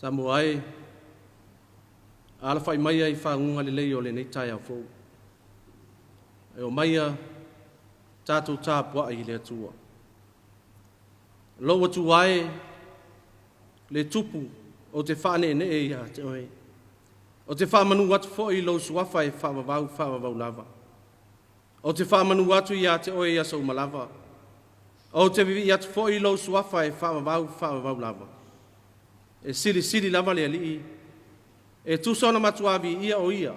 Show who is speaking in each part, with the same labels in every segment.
Speaker 1: Samoa e, alafai mai ai faguga lelei o lenei taeao fou. E o maia tatou tapuai i le Atua. Lou Atua e, le tupu ou te faaneenee ia te oe. Ou te faamanu atu foi i lou suafa e faavavau faavavau lava. Ou te faamanu atu ia te oe i aso uma lava. Ou te vivii atu foi i lou suafa e faavavau faavavau lava. E silisili lava le Alii, e tusa ona matua viia o ia,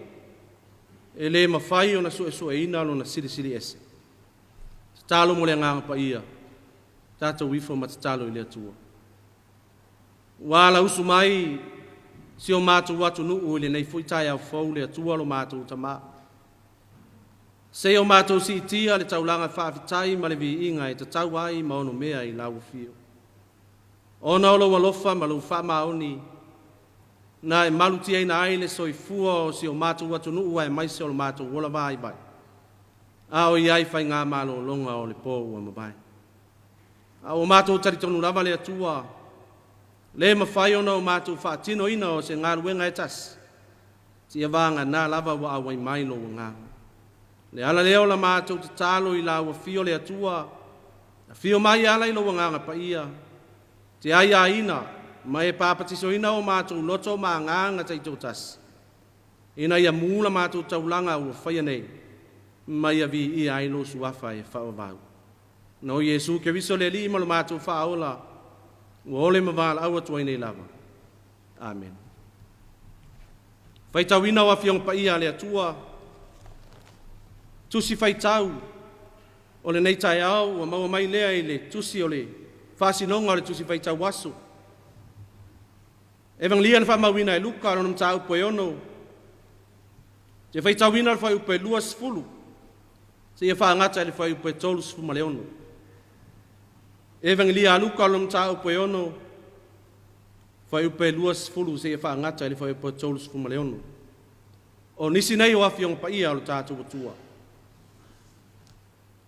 Speaker 1: e le mafai ona suesueina lona silisili ese. Tatalo mo le agaga paia, tatou ifo ma tatalo i le Atua. Ua alausu mai si o matou atunuu i lenei foi taeao fou le Atua lo matou Tamā. Se i o matou siitia le taulaga faafetai ma le viiga e tatau ai ma onomea i lau afio. Ona o lou alofa ma lou faamaoni, na e malutiaina ai le soifua o si o matou atunuu aemaise o lo matou ola vaivai, a o i ai faiga malologa o le po ua mavae. A ua matou talitonu lava le Atua, le mafai ona o matou faatinoina o se galuega e tasi, tia vagana lava ua auai mai lou agaga. Le ala lea o la matou tatalo i lau afio le Atua, afio mai ala i lou agaga paia, te aiaina ma e papatisoina o matou loto ma agaga taitoatasi, ina ia mu la matou taulaga ua faia nei, ma ia viia ai lou suafa e faavavau. Na o Iesu Keriso le Alii ma lo matou faaola, ua ole ma valaau atu ai nei lava. Amen. Faitauina o Afioga Paia a le Atua, tusi faitau o lenei taeao ua maua mai lea i le tusi o le faasinoga o le tusi faitau aso. Evagelia na faamauina e Luka lona mataupu e 6, te faitauina le fuaiupu e 20 seia faagata i le fuaiupu e 36. Evagelia a Luka lona mataupu e 6, fuaiupu e 20 seia faagata i le fuaiupu e 36. O nisi nei o afioga paia o le tatou Atua.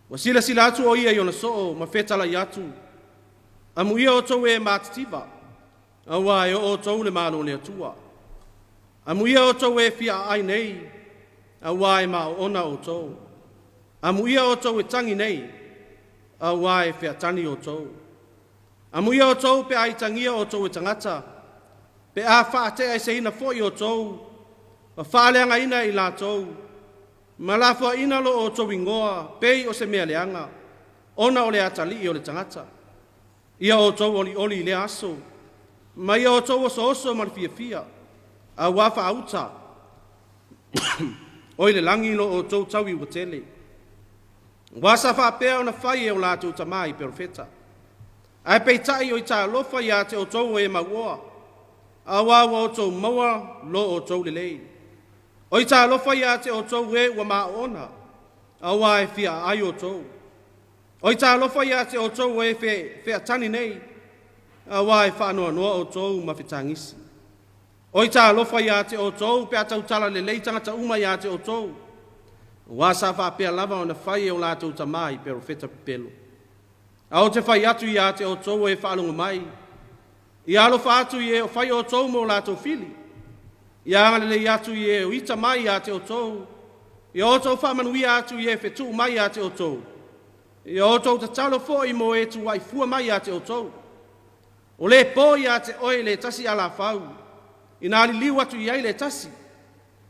Speaker 1: Ua silasila atu o ia i ona soo ma fetalai atu, amuia outou e matitiva, auā e o outou le Malo o le Atua. Amuia outou e fia aai nei, auā e maoona outou. Amuia outou e tagi nei, auā e featani outou. Amuia outou pe a itagia outou e tagata, pe a faateaeseina foi outou, ma faaleagaina e i latou, ma lafoaina lo outou igoa pei o se mea leaga, ona o le atalii o le tagata. Ia outou olioli i lea aso, ma ia outou osooso ma le fiafia, auā faauta o i le lagi lo outou taui ua tele. Ua sa faapea ona fai e o latou tamā i perofeta. Ae peitai o i talofa ia te outou o e mauoa, auā ua outou maua lo outou lelei. O i talofa ia te outou e ua maoona, auā e fia aai outou. O i talofa ia te outou e featani nei, auā e faanoanoa outou ma fetagisi. O i talofa ia te outou pe a tautala lelei tagata uma ia te outou, auā sa faapea lava ona fai e o latou tamā i perofeta pepelo. A ou te fai atu ia te outou e faalogo mai, ia alofa atu i e o fai outou mo latou fili, ia agalelei atu i e o ita mai ia te outou, ia outou faamanuia atu i e fetuu mai ia te outou, ia outou tatalo foi mo e tuuai fua mai ia te outou. O le po ia te oe le tasi alafau, ina liliu atu i ai le tasi.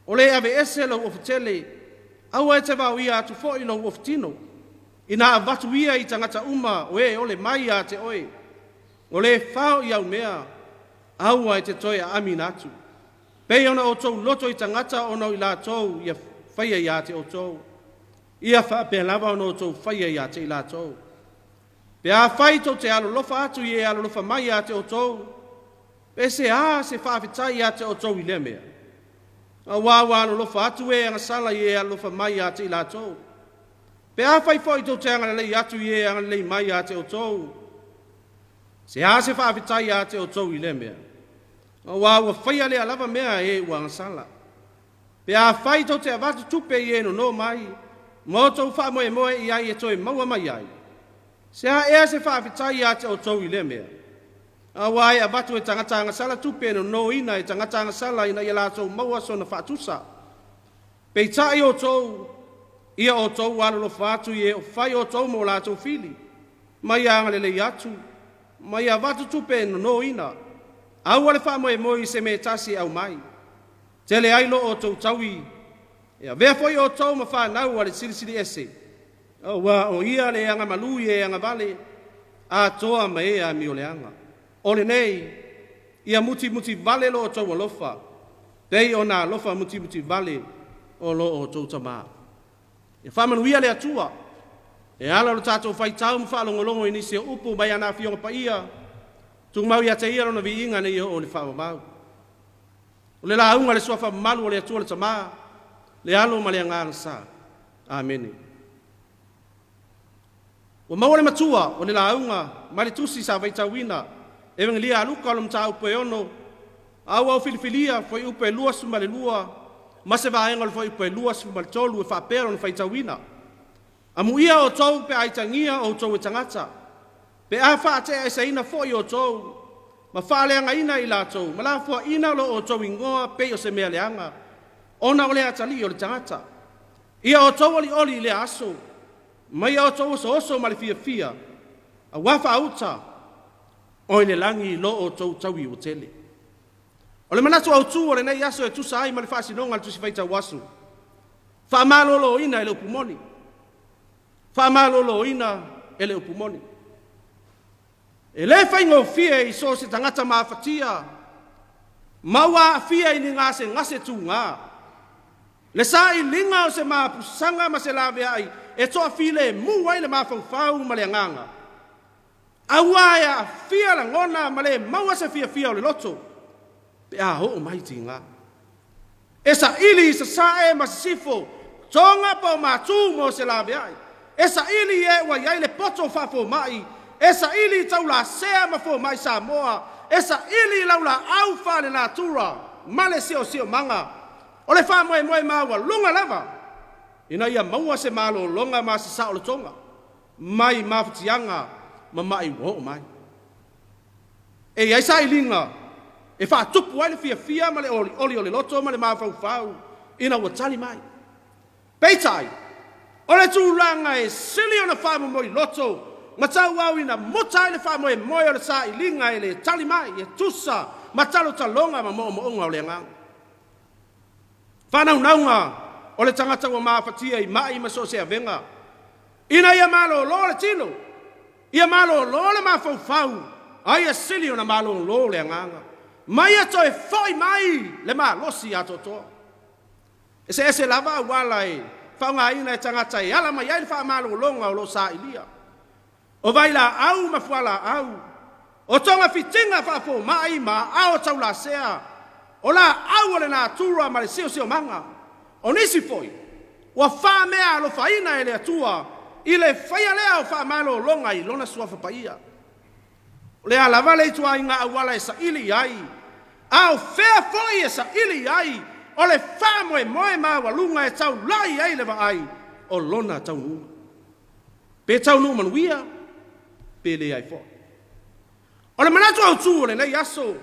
Speaker 1: O le aveese lou ofutele, aua e te vaoia atu foi lou ofutino. Ina avatu ia i tagata uma o e ole mai ia te oe. O le fao i au mea, aua e te toe aamina atu. Pei ona outou loto i tagata ona o i latou ia faia ia te outou. Ia faapea lava ona outou faia ia te i latou. Pe afai tou te alolofa atu i e alolofa mai ia te outou, pe se a se faafetai ia te outou i lea mea? Auā ua alolofa atu e agasala i e alolofa mai ia te i latou. Pe afai foi tou te agalelei atu i e agalelei mai ia te outou, se a se faafetai ia te outou i lea mea? Auā ua faia lea lava mea e ua agasala. Pe afai tou te avatu tupe i e nono mai, ma outou faamoemoe i ai e toe maua mai ai, se a ea se faafetai ia te outou i lea mea? Auā e avatu e tagata agasala tupe e nonoina e tagata agasala ina ia latou maua sona faatusa. Peitai outou, ia outou alolofa atu i e o fai outou ma o latou fili, ma ia agalelei atu, ma ia avatu tupe e nonoina. Aua le faamoemoe i se mea e tasi e aumai. Tele ai lo outou taui, e avea foi outou ma fanau a le Silisili Ese, auā o ia le agamalu i e agavale, atoa ma e amioleaga. O lenei, ia mutimuti vale lo outou alofa, pei ona alofa mutimuti vale o lo outou Tamā. Ia faamanuia le Atua e ala o le tatou faitau ma faalogologo i nisi o upu mai ana Afioga Paia, tumau ia te ia lona viiga nei oo i le faavavau. O le lauga a le Suafa mamalu o le Atua le Tamā, le Alo ma le Agaga Sa. Amene. Ua maua le matua o le lauga mai le tusi sa faitauina, Evegelia a Luka o le mataupu e 6, a ua filifilia fuaiupu e 22 ma se vaega o le fuaiupu e 23 e faapea lona faitauina. Amuia outou pe a aitagia outou e tagata, pe a faateaeseina foi outou, ma faaleagaina i latou, ma lafoaina lo outou igoa pei o se mea leaga, ona o le atalii o le tagata. Ia outou olioli i lea aso, ma ia outou osooso ma le fiafia, auā faauta o i le lagi lo outou taui ua tele. O le manatu autū o lenei aso e tusa ai ma le faasinoga a le Tusi Faitau Aso, faamaloloina e le upu moni. Faamaloloina e le upu moni. E le faigofie i so o se tagata mafatia ma ua aafia i ni gasegase tugā le sailiga o se mapusaga ma se laveai e toafilemu ai le mafaufau ma le agaga, auā e aafia lagona ma le maua se fiafia o le loto pe a oo mai tigā. E saili i sasae ma sisifo, Toga po o Matū mo se laveai. E saili i e ua i ai le poto faafomai. E saili i taulasea ma fomai Samoa. E saili i laulaau faalenatura ma le siosiomaga. O le faamoemoe maualuga lava ina ia maua se malologa ma se saolotoga mai mafatiaga ma ma'i ua oo mai. E i ai sailiga e faatupu ai le fiafia ma le olioli o le loto ma le mafaufau ina ua tali mai. Peitai, o le tulaga e sili ona faamomoi loto ma tauau ina muta ai le faamoemoe o le sailiga e le tali mai e tusa ma talotaloga ma moomooga o le agaga. Faanaunauga o le tagata ua mafatia i ma'i ma so o se avega, ina ia malolo le tino, ia malolo le mafaufau, a ia sili ona malolo le agaga, ma ia toe foi mai le malosi atoatoa. Eseese lava auala e faaaogaina e tagata e ala mai ai le faamalologa o lo o sailia. O vailaau ma fualaau, o togafitiga faafomai ma aao taulasea, o laau o le natura ma le siosiomaga. O nisi foi, ua faameaalofaina e le Atua i le faia lea o faamalologa i Lona Suafa Paia. O le a lava le ituaiga auala e saili i ai, a o fea foi e saili i ai, o le faamoemoe maualuga e taulai ai le vaai o lona taunuuga. Pe taunuu manuia, pe leai foi. O le manatu autū o lenei aso,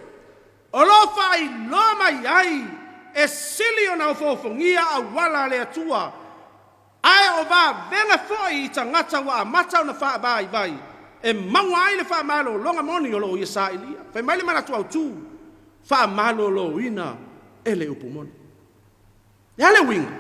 Speaker 1: o lo o faailoa mai ai e sili ona ofoofogia auala a le Atua, ae o vavega foi i tagata ua amata ona faavaivai e maua ai le faamalologa moni o lo o ia sailia. Fai mai le manatu autū, faamaloloina e le upu moni. Le a le uiga?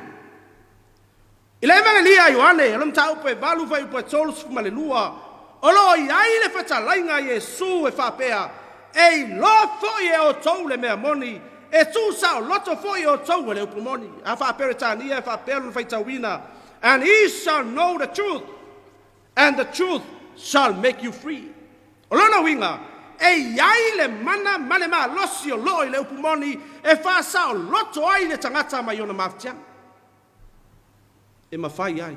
Speaker 1: I le Evagelia a Ioane, o le mataupu e 8 fuaiupu e 32, o lo o i ai le fetalaiga a Iesu e faapea, E iloa foi e outou le mea moni, e tuusaoloto foi outou e le upu moni. A faa-Peretania e faapea lona faitauina, And ye shall know the truth, and the truth shall make you free. O lona uiga, e i ai le mana ma le malosi o loo i le upu moni e faasaoloto ai le tagata mai ona mafatiaga. E mafai ai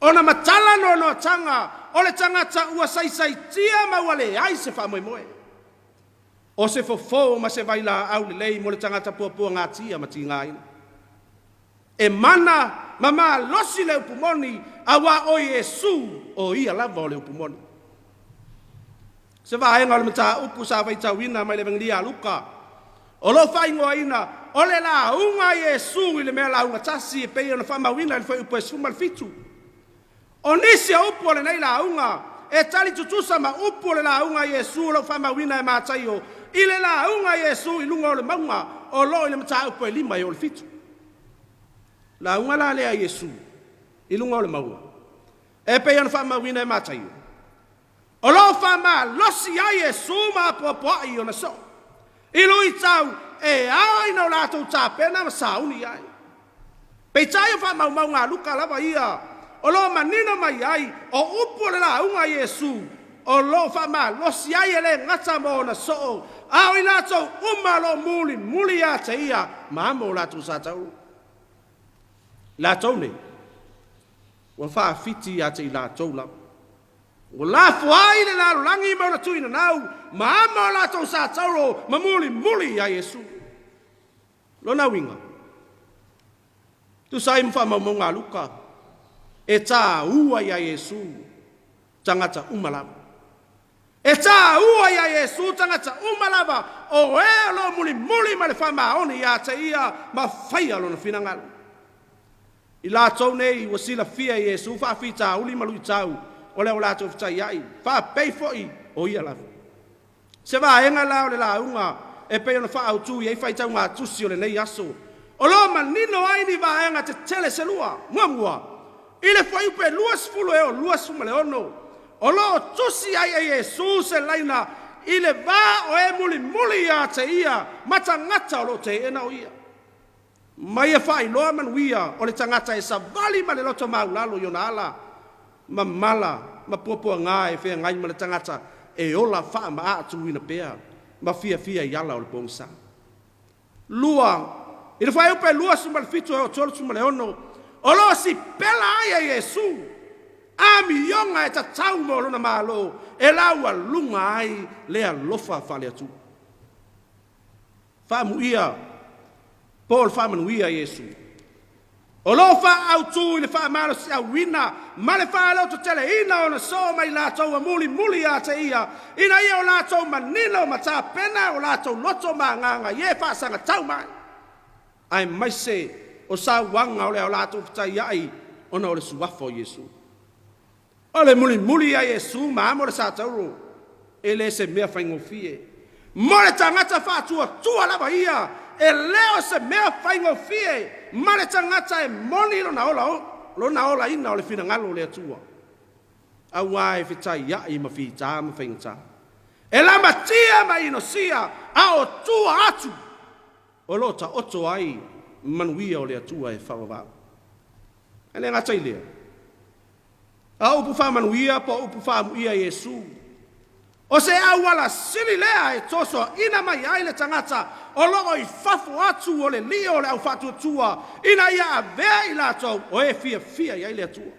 Speaker 1: ona matala noanoataga o le tagata ua saisaitia ma ua leai se faamoemoe. O se fofo ma se vailaau lelei mo le tagata puapuagatia ma tigaina. E mana ma malosi le upu moni, auā o Iesu o ia lava o le upu moni. Se vaega o le mataupu sa faitauina mai le Evegelia a Luka, o lo o faaigoaina o le lauga a Iesu i le mea lauga tasi e pei ona faamauina i le fuaiupu e 17. O nisi o upu o lenei lauga e tali tutusa ma upu o le lauga a Iesu o lo o faamauina e Mataio i le lauga a Iesu i luga o le mauga o lo o i le mataupu e 5 e oo i le 7. Lauga la lea a Iesu i luga o le mauga e pei ona faamauina e Mataio, o lo o faamalosi ai Iesu ma apoapoai i ona soo i luitau e ao ina o latou tapena ma sauni i ai. Peitai o faamaumauga a Luka lava ia o lo o manino mai ai o upu o le lauga a Iesu o lo o faamalosi ai e le gata mo ona soo, a o i latou uma o lo o mulimuli ia te ia ma amo o latou satauro. Latou nei, ua faafiti ia te i latou lava. Ua lafo ai le lalolagi ma ona tuinanau ma ama o latou satauro ma mulimuli ia Iesu. Lona uiga, tusa ai ma faamaumauga a Luka, e taua ia Iesu tagata uma lava. E taua ia Iesu tagata uma lava o e o lo o mulimuli ma le faamaoni ia te ia ma faia lona finagalo. I latou nei ua silafia e Iesu faafitauli ma luitau o le o latou fetaiai, faapei foi o ia lava. Se vaega la o le lauga e pei ona faaautu i ai faitauga tusi o lenei aso, o lo o manino ai ni vaega tetele se lua. Muamua, i le fuaiupu e 20 e oo 26, o lo o tusi ai e Iesu se laina i le va o e mulimuli ia te ia ma tagata o lo o teena o ia. Ma ia faailoa manuia o le tagata e savali ma le loto maulalo i ona ala, ma mala ma puapuaga e feagai ma le tagata e ola faamaatuina pea ma fiafia i ala o le pogisa. Lua, i le fuaiupu e 27 e oo 36, o lo o sipela ai e Iesu amioga e tatau mo lona Malo e laualuga ai le alofa faale-Atua. Faamuia po o le faamanuia Iesu. O lo o faaautu i le faamalosiauina ma le faalototeleina ona soo mai latou ua mulimuli ia te ia, ina ia o latou manino ma tapena o latou loto ma agaga i e faasagatau mai, aemaise o sauaga o le latou fetaiai ona o le suafa o Iesu. O le mulimuli ia Iesu ma amo le satauro e le se mea faigofie. Mo le tagata faatuatua lava ia, e le o se mea faigofie ma le tagata e moni lona ola lona olaina o le finagalo o le Atua. Auā e fetaiai ma fitā ma faigata. E lamatia ma inosia, a o tua atu o lo o taoto ai manuia o le Atua e faavavau. E le gata i lea, a upu faamanuia po o upu faamuia Iesu, o se auala sili lea e tosoaina mai ai le tagata o lo o i fafo atu o le lio o le aufaatuatua, ina ia avea i latou o e fiafia i ai le Atua.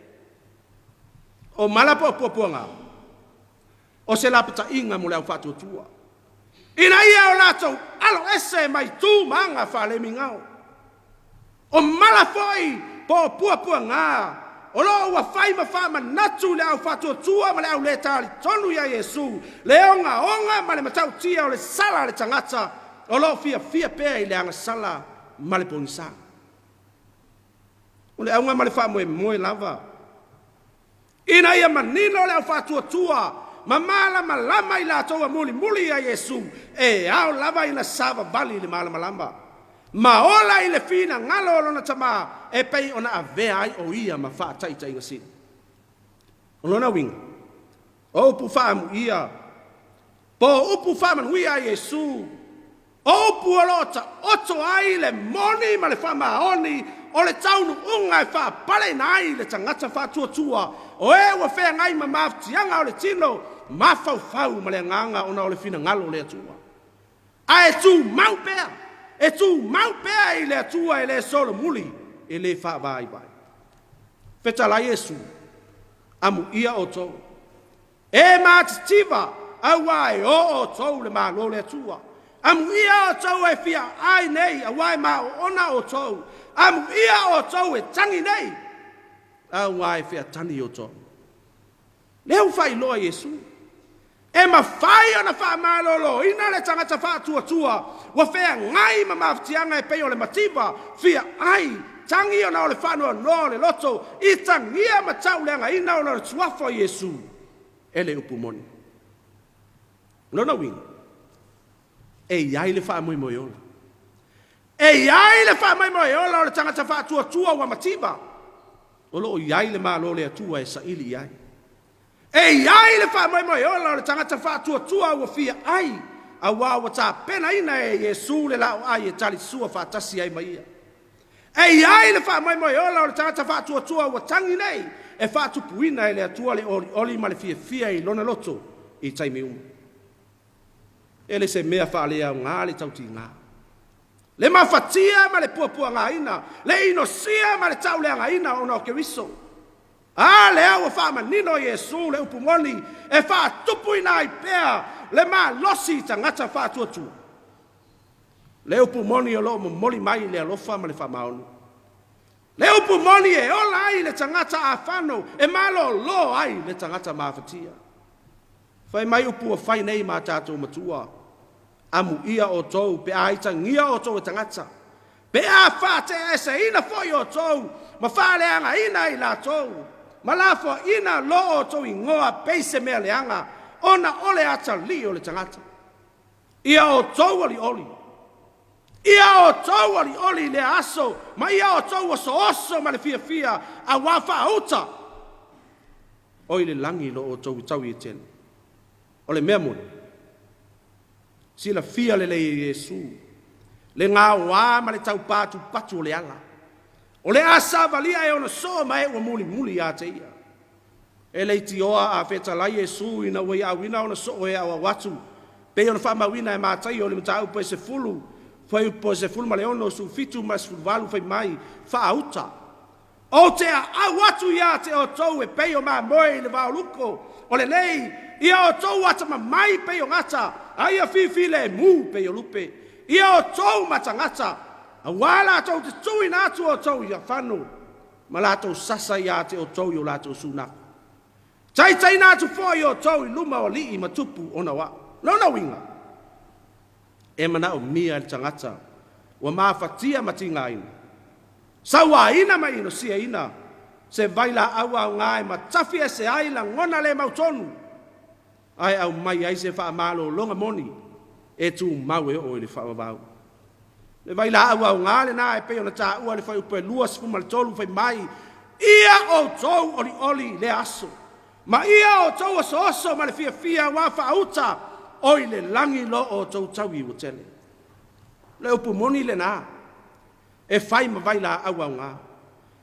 Speaker 1: O mala po o puapuaga, o se lapataiga mo le aufaatuatua, ina ia o latou alo ese mai tu ma aga faalemigao. O mala foi po o puapuaga o lo o ua fai ma faamanatu i le aufaatuatua ma le aulē talitonu iā Iesu le ogaoga ma le matautia o le sala a le tagata o lo o fiafia pea i le agasala ma le pogisa. O le auga ma le faamoemoe lava ina ia manino le aufaatuatua ma malamalama i latou a mulimuli ia Iesu, e ao lava ina savavali i le malamalama ma ola i le finagalo o lona Tamā e pei ona avea ai o ia ma faataitaiga sili. O lona uiga, o upu faamuia po o upu faamanuia a Iesu, o upu o lo o taoto ai le moni ma le faamaoni o le taunuuga e faapaleina ai le tagata faatuatua. o e ua feagai ma mafatiaga o le tino, mafaufau ma le agaga ona o le finagalo o le Atua. Ae tumau pea, e tumau pea i le Atua e le solomuli, e le faavaivai. Fetalai Iesu, amuia outou. E matitiva, auā e o outou le Malo o le Atua. Amuia outou e fia ai nei, auā e maoona outou. Amuia outou e tagi nei, auā e featani outou. Lea ua faailoa e Iesu, e mafai ona faamaloloina le tagata faatuatua ua feagai ma mafatiaga e pei o le mativa, fia ai, tagi ona o le faanoanoa o le loto, itagia ma tauleagaina ona o le suafa o Iesu e le upu moni. O lona uiga, e i ai le faamoemoe ola. E i ai le faamoemoe ola o le tagata faatuatua ua mativa, o lo o i ai le Malo o le Atua e saili i ai. E i ai le faamoemoe ola o le tagata faatuatua ua fia ai, auā ua tapenaina e Iesu le laoai e talisua faatasi ai ma ia. E i ai le faamoemoe ola o le tagata faatuatua ua tagi nei, e faatupuina e le Atua le olioli ma le fiafia i lona loto i taimi uma. E le se mea faaleaoga le tautiga, le mafatia ma le puapuagaina, le inosia ma le tauleagaina ona o Keriso. A lea ua faamanino Iesu le upu moni e faatupuina ai pea le malosi i tagata faatuatua. Le upu moni o lo o momoli mai le alofa ma le faamaoni. Le upu moni e ola ai le tagata afano, e malolo ai le tagata mafatia. Fai mai upu ua fai nei ma tatou matua, amuia outou pe a itagia outou e tagata, pe a faateaeseina foi outou ma faaleagaina i latou, ma lafoaina lo outou igoa pei se mea leaga, ona o le atalii o le tagata. Ia outou olioli, ia outou olioli i lea aso, ma ia outou osooso ma le fiafia, auā faauta o i le lagi lo outou taui e tele. O le mea moni, silafia lelei e Iesu le gaoā ma le taupatupatu o le ala, o le a savalia e ona soo ma e ua mulimuli ia te ia. E leitioa a fetalai Iesu ina ua iauina ona soo e auau atu, pei ona faamauina e Mataio i le mataupu e 10, fuaiupu e 16, 17 ma le 18, fai mai, faauta. Ou te aau atu ia te outou e pei o mamoe i le vaoluko o lenei, ia outou atamamai pei o gata, a ia fifilemu pei o lupe. Ia outou matagata, auā latou te tuuina atu outou i afano, ma latou sasa ia te outou i o latou sunafa. Taitaiina atu foi outou i luma o alii ma tupu ona o au. Lona uiga, e manaomia e le tagata ua mafatia ma tigaina, sauaina ma inosiaina se vailaau aoga e matafi ese ai lagona le mautonu, ae aumai ai se faamalologa moni e tumau e oo i le faavavau. Le vailaau aoga lena e pei ona taua i le fuaiupu e 23, fai mai, ia outou olioli i lea aso, ma ia outou osooso ma le fiafia auā faauta o i le lagi lo outou taui ua tele. O le upu moni lena e fai ma vailaau aoga.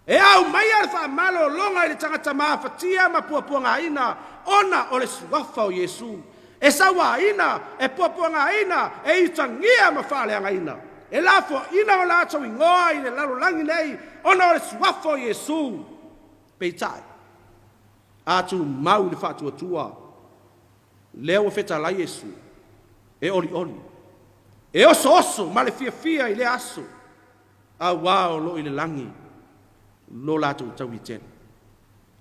Speaker 1: E aumaia le faamalologa i le tagata mafatia ma puapuagaina ona o le suafa o Iesu, e sauaina, e puapuagaina, e itagia ma faaleagaina, e lafoaina o latou igoa i le lalolagi nei ona o le suafa o Iesu. Peitai, a tumau i le faatuatua, lea ua fetalai Iesu, e olioli, e osooso ma le fiafia i lea aso, auā o lo o i le lagi lo latou taui tele.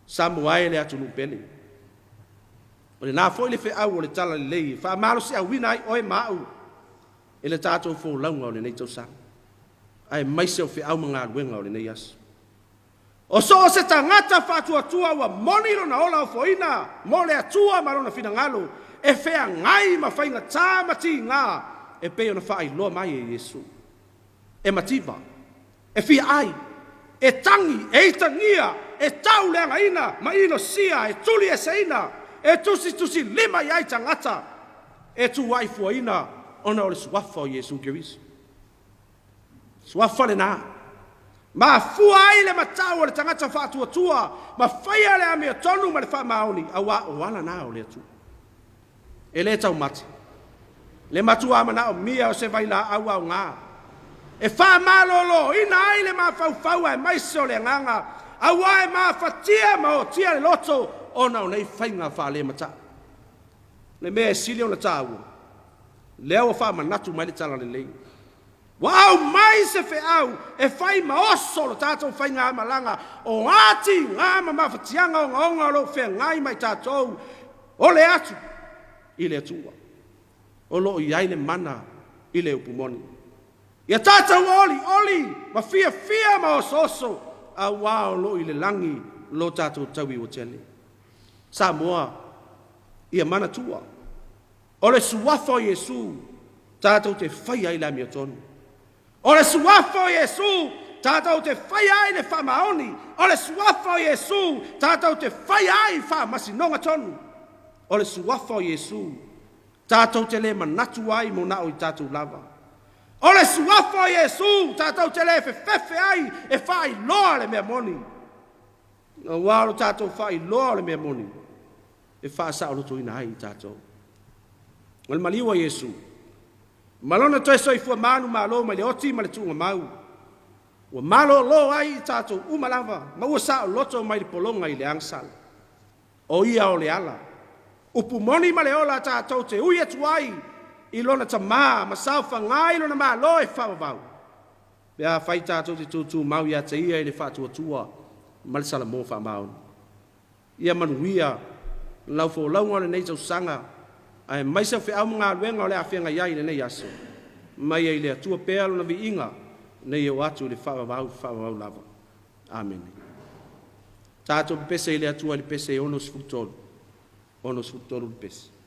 Speaker 1: Samoa e le atunuu pele. O lena foi le feau o le talalelei e faamalosiauina ai oe ma au i le tatou folauga o lenei tausaga, aemaise o feau ma galuega o lenei aso. O so o se tagata faatuatua ua moni lona ola ofoina mo le Atua ma lona finagalo, e feagai ma faigata ma tiga e pei ona faailoa mai e Iesu. E mativa, e fia ai, e tagi, e itagia, e tauleagaina ma inosia, e tulieseina, e tusitusilima i ai tagata, e tuuaifuaina ona o le suafa o Iesu Keriso. Suafa lena. Mafua ai le matau o le tagata faatuatua ma faia le amiotonu ma le faamaoni, auā o ala na o le Atua. E le taumate le matua manaomia o se vailaau aoga e faamaloloina ai le mafaufau aemaise o le agaga, aua e mafatia ma ootia le loto ona o nei faiga faalemata'u. Le mea e sili ona taua, lea ua faamanatu mai le Talalelei, ua aumai se feau e fai ma oso lo tatou faigamalaga, o a tiga ma mafatiaga ogaoga o lo o feagai ma i tatou, o le atu i le Atua. O lo o i ai le mana i le upu moni. Ia tatou olioli ma fiafia ma osooso, auā o lo o i le lagi lo tatou taui ua tele. Samoa, ia manatua, o le suafa o Iesu tatou te faia ai le amiotonu. O le suafa o Iesu tatou te faia ai le faamaoni. O le suafa o Iesu tatou te faia ai faamasinoga tonu. O le suafa o Iesu tatou te le manatu ai mo na o i tatou lava. O le suafa o Iesu tatou te le fefefe ai e faailoa le mea moni. Aua o lo tatou faailoa o le mea moni e faasaolotoina ai i tatou. O le maliu o Iesu, ma lona toe soifua manumalo mai le oti ma le tuugamau, ua malolo ai i tatou uma lava, ma ua saoloto mai le pologa i le agasala. O ia o le ala, upu moni ma le ola tatou te ui atu ai i lona Tama ma saofaga i lona Malo e faavavau, pe afai tatou te tutumau ia te ia i le faatuatua ma le salamo faamaoni. Ia manuia lau folauga o lenei tausaga, aemaise o feau ma galuega o le a feagai ai i lenei aso. Ma ia i le Atua pea lona viiga, nei oo atu i le faavavau, faavavau lava. Amene. Tatou pepese i le Atua i le pese e 63, 63 le pese.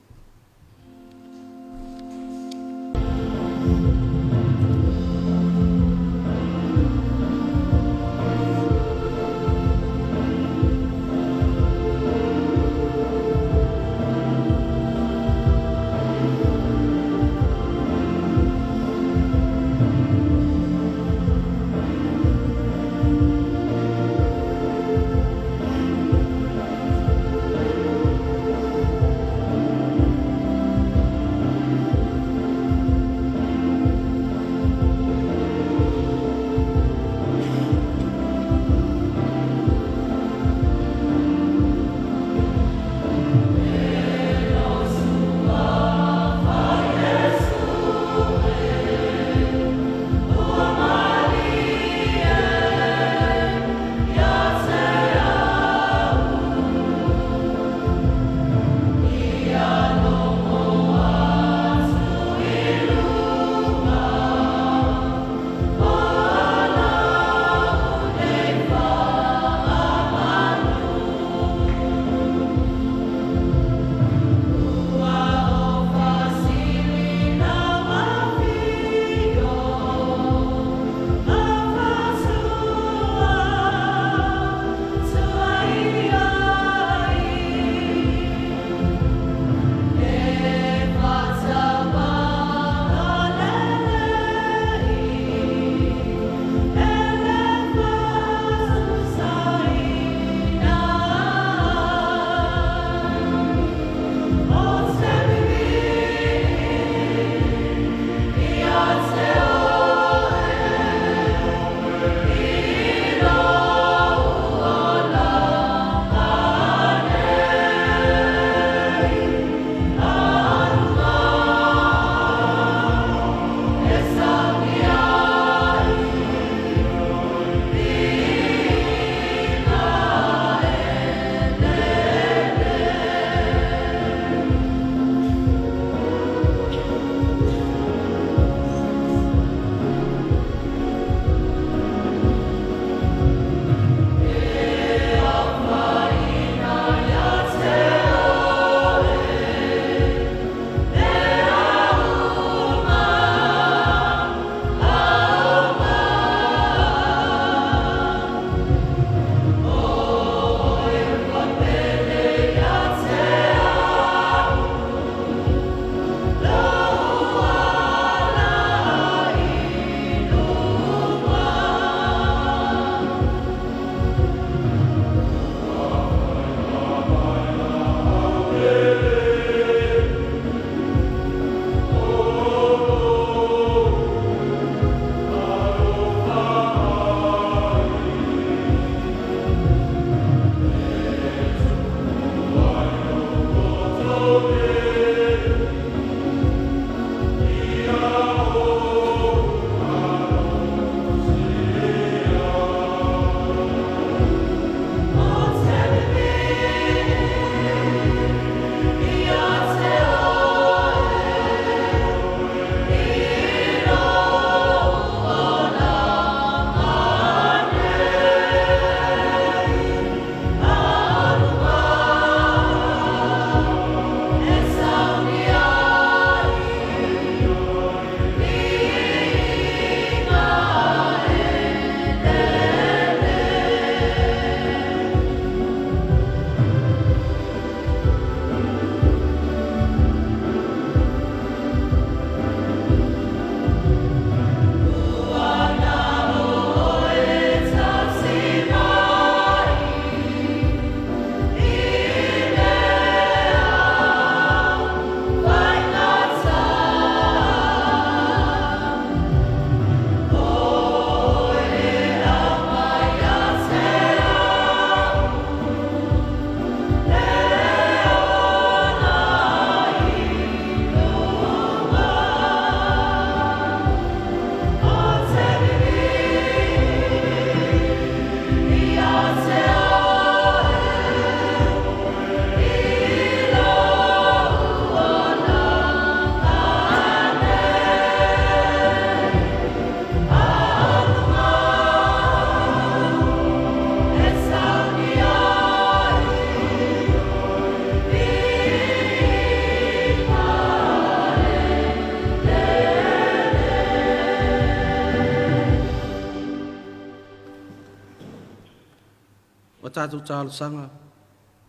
Speaker 1: tatou talosaga,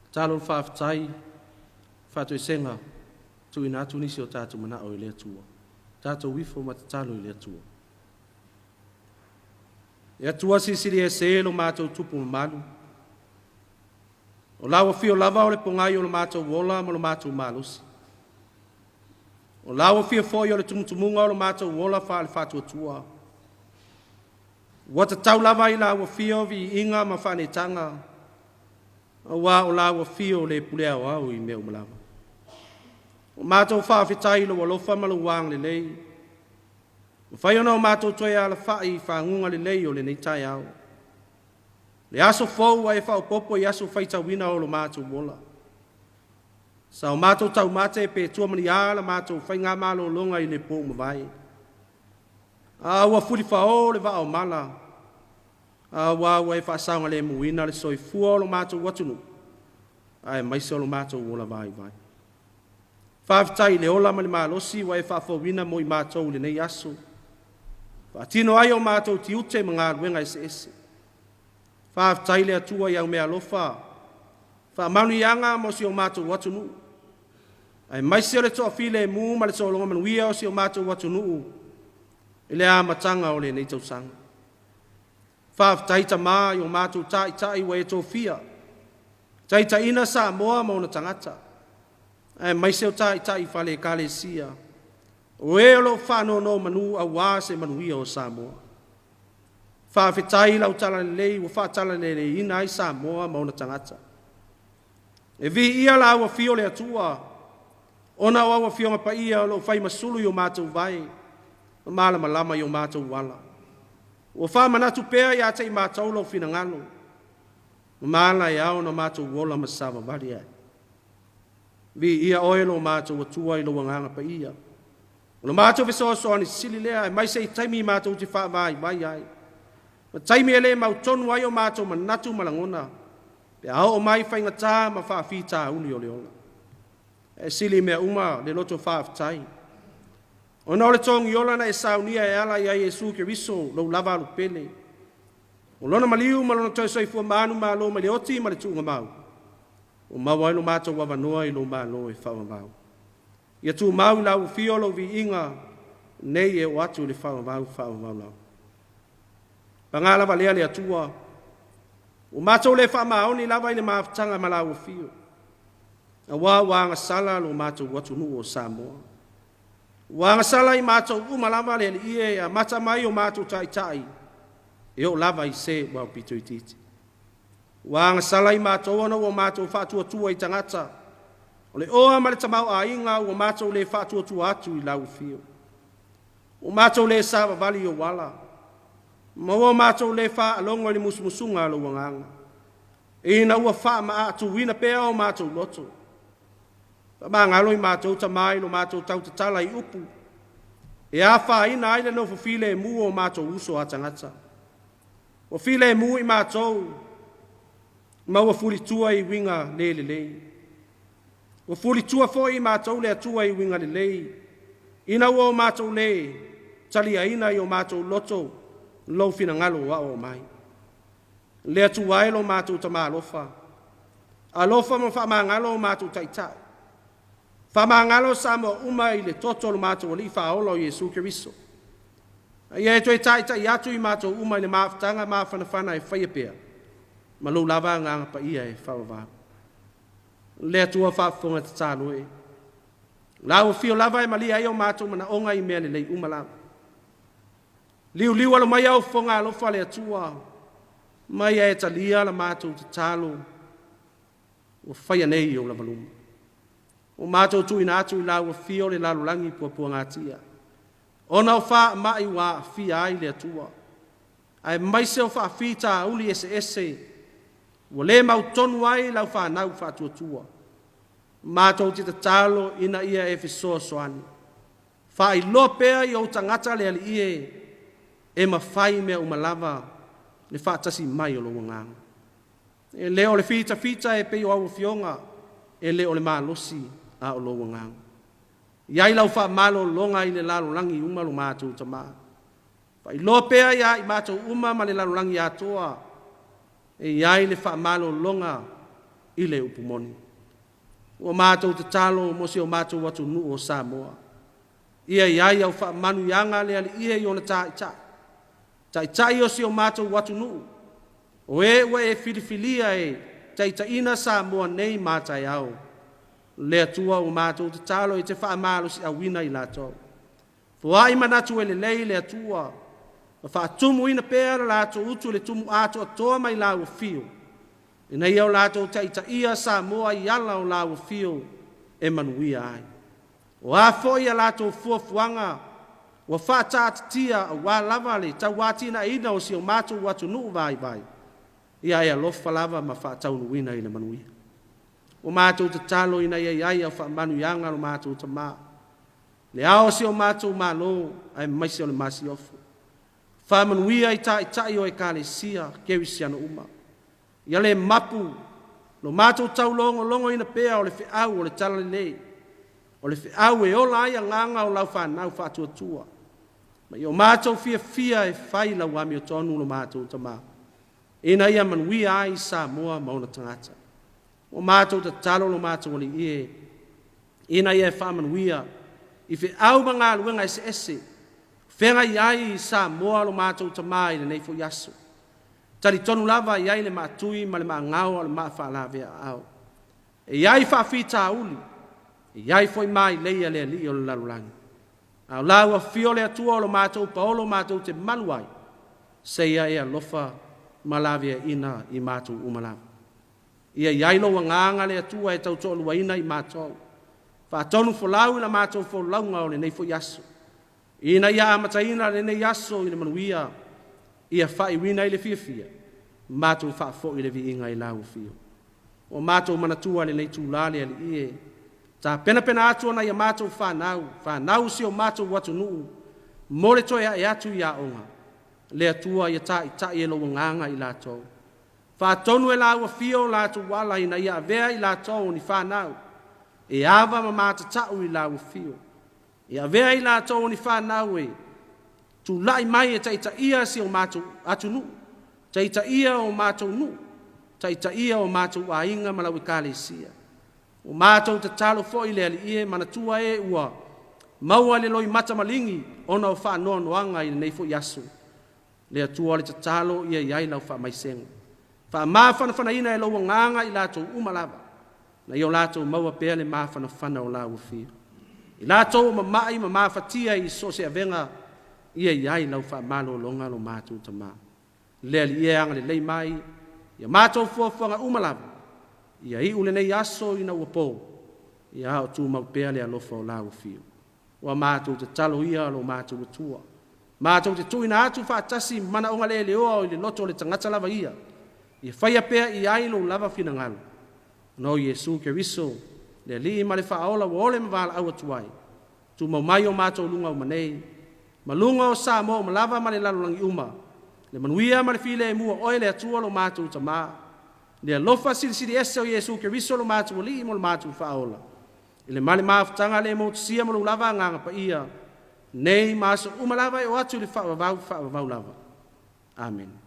Speaker 1: tatalo le faafetai, faatoesega, tuuina atu nisi o tatou manao i le Atua. Tatou ifo ma tatalo i le Atua. E Atua silisili ese lo matou tupu mamalu. O lau afio lava o le pogai o lo matou ola ma lo matou malosi. O lau afio foi o le tumutumuga o lo matou ola faale-faatuatua. Ua tatau lava i lau afio viiga ma faaneetaga, aua o lau afio le pule aoao i mea uma lava. Ua matou faafetai i lou alofa ma lou agalelei, ua fai ona o matou toe alafai i faguga lelei o lenei taeao. Le aso fou ua e faaopoopo i aso faitauina o lo matou ola. Sa o matou taumate pe tua ma ni a la matou faigamalologa i le po ua mavae. A ua fulifao le vaa o mala, aua ua e faasaogalemuina le soifua o lo matou atunuu, aemaise o lo matou ola vaivai. Faafetai i le ola ma le malosi ua e faafouina mo i matou i lenei aso. Faatino ai o matou tiute ma galuega eseese. Faafetai le Atua i au meaalofa, faamanuiaga mo si o matou atunuu, aemaise o le toafilemu ma le sologa manuia o si o matou atunuu i le amataga o lenei tausaga. Faafetai Tama i o matou taitai ua e tofia, taitaiina Samoa ma ona tagata, aemaise o taitai i fale Ekalesia, o e o lo o faanonomanu aua se manuia o Samoa. Faafetai i lau talalelei ua faatalaleleiina ai Samoa ma ona tagata. E viia lau afio le Atua, ona o au afioga paia o lo o fai ma sulu i o matou vae, ma malamalama i o matou ala. Ua faamanatu pea ia te i matou lou finagalo, ma ala e ao ona matou ola ma savavali ai. Viia oe lo matou Atua i lou agaga paia. O lo matou fesoasoani sili lea, aemaise i taimi matou te faavaivai ai, ma taimi e le mautonu ai o matou manatu ma lagona, pe a oo mai faigata ma faafitauli o le ola. E sili mea uma le loto faafetai, ona o le togiola na e saunia e ala ia Iesu Keriso, lou lava alupele, o lona maliu ma lona toe soifua manumalo mai le oti ma le tuugamau, ua maua ai lo matou avanoa i lou malo e faavavau. Ia tumau i lau afio lou viiga, nei e oo atu i le faavavau faavavau lava. Paga lava lea le Atua, ua matou le faamaoni lava i le mafutaga ma lau afio, aua ua agasala lo matou atunuu o Samoa. Ua agasala i matou uma lava le Alii e amata mai o matou taitai, e oo lava i se ua aupito itiiti. Ua agasala i matou ona ua matou faatuatua i tagata, o le oa ma le tamaoaiga ua matou le faatuatua atu i lau afio. Ua matou le savavali i ou ala, ma ua matou le faalogo i le musumusuga a lou agaga, ina ua faamaatuina pea o matou loto. Faamagalo i matou tama i lo matou tautatala i upu, e afaina ai le nofo filemu o matou uso a tagata. Ua filemu i matou, ma ua fulitua i uiga le lelei. Ua fulitua foi i matou le Atua i uiga lelei, ina ua o matou le taliaina i o matou loto lou finagalo o aoao mai. Le Atua e lo matou Tama alofa, alofa ma faamagalo o matou taitai. Faamagalo Samoa uma i le toto o lo matou Alii Faaola o Iesu Keriso. A ia e toe taitai atu i matou uma i le mafutaga mafanafana e faia pea, ma lou lava agaga paia e faavavau. Le Atua faafofoga tatalo e. Lau afio lava e malie ai o matou manaoga i mea lelei uma lava. Liuliu alo mai au fofoga alofa le Atua, ma ia e talia la matou tatalo ua faia nei i ou lava luma. Ua matou tuuina atu i lau afio le lalolagi puapuagatia, ona o faamai ua aafia ai le Atua, aemaise o faafitauli eseese ua le mautonu ai lau fanau faatuatua. Matou te tatalo ina ia e fesoasoani, faailoa pea i ou tagata le Alii e, e mafai mea uma lava le faatasi mai o lou agaga. E le o le fitafita e pei o au afioga, e le o le malosi a o lou agaga. I ai lau faamalologa i le lalolagi uma lo matou Tama. Faailoa pea ia i matou uma ma le lalolagi atoa. E i ai le faamalologa i le upu moni. Ua matou tatalo mo si o matou atunuu o Samoa. Ia i ai au faamanuiaga le Alii e i ona taitai, taitai o si o matou atunuu, o e ua e filifilia e taitaiina Samoa nei ma taeao. Le Atua ua matou tatalo e te faamalosiauina i latou. Foai manatu e lelei le Atua, ma faatumuina pea le latou utu i le tumu atoatoa mai lau afio, ina ia o latou taitaia Samoa i ala o lau afio e manuia ai. O a foi a latou fuafuaga ua faataatitia aua lava le tauatiaeina o si o matou atunuu vaivai, ia e alofa lava ma faataunuuina i le manuia. Ua matou tatalo ina ia i ai au faamanuiaga lo matou Tamā, le ao o si o matou Malo aemaise o le Masiofo. Faamanuia i taitai o Ekalesia Kerisiano uma. Ia le mapu lo matou taulogologoina pea o le feau o le Talalelei, o le feau e ola ai agaga o lau fanau faatuatua, ma ia o matou fiafia e fai lau amiotonu lo matou Tamā, ina ia manuia ai Samoa ma ona tagata. Ua matou tatalo lo matou Alii e, ina ia e faamanuia i feau ma galuega eseese feagai ai Samoa lo matou Tamā i lenei foi aso. Talitonu lava e i ai le maatui ma le maagao a o le maa faalavea-aao. E i ai faafitauli, e i ai foi mailei a le alii o le lalolagi. A o la ua afio le Atua o lo matou paolo matou te malu ai, seia e alofa ma laveaiina i matou uma lava. Ia i ai lou agaga le Atua e tautoaluaina i matou. Faatonu folau i la matou folauga o lenei foi aso. Ina ia amataina lenei aso i le manuia, ia faaiuina i le fiafia, matou faafoi le viiga i lau afio. Ua matou manatua lenei itula le Alii e, tapenapena atu ona ia matou fanau, fanau si o matou atunuu, mo le toe ae atu i aoga, le Atua ia taitai e lou agaga i latou. Faatonu e lau afio o latou ala ina ia avea i latou o ni fanau, e ava ma matatau i lau afio. E avea i latou o ni fanau e tulai mai e taitaia si o matou atunuu, taitaia o matou nuu, taitaia o matou aiga ma lau ekalesia. Ua matou tatalo foi le Alii e manatua e ua maua le loimata maligi ona o faanoanoaga i lenei foi aso. Le Atua o le tatalo ia i ai lau faamaisega. Faamafanafanaina e lou agaga i latou uma lava, na ia o latou maua pea le mafanafana o lau afio. I latou o mama'i ma mafatia i so o se avega, ia i ai lau faamalologa lo matou Tamā. Le Alii e agalelei mai ia matou fuafuaga uma lava, ia iu lenei aso ina ua po, ia a o tumau pea le alofa o lau afio. Ua matou tatalo ia lo matou Atua, matou te tuuina atu faatasi manaoga leleoa i le loto o le tagata lava ia, ia faia pea i ai lou lava finagalo. Ona o Iesu Keriso, le Alii ma le Faaola ua ole ma valaau atu ai, tumau mai o matou luga uma nei, ma luga o Samoa uma lava ma le lalolagi uma, le manuia ma le filemu o oe le Atua lo matou Tamā, le alofa silisili ese o Iesu Keriso lo matou Alii ma lo matou Faaola, i le ma le mafutaga le motusia ma lou lava Agaga Paia, nei ma aso uma lava e oo atu i le faavavau faavavau lava. Amene.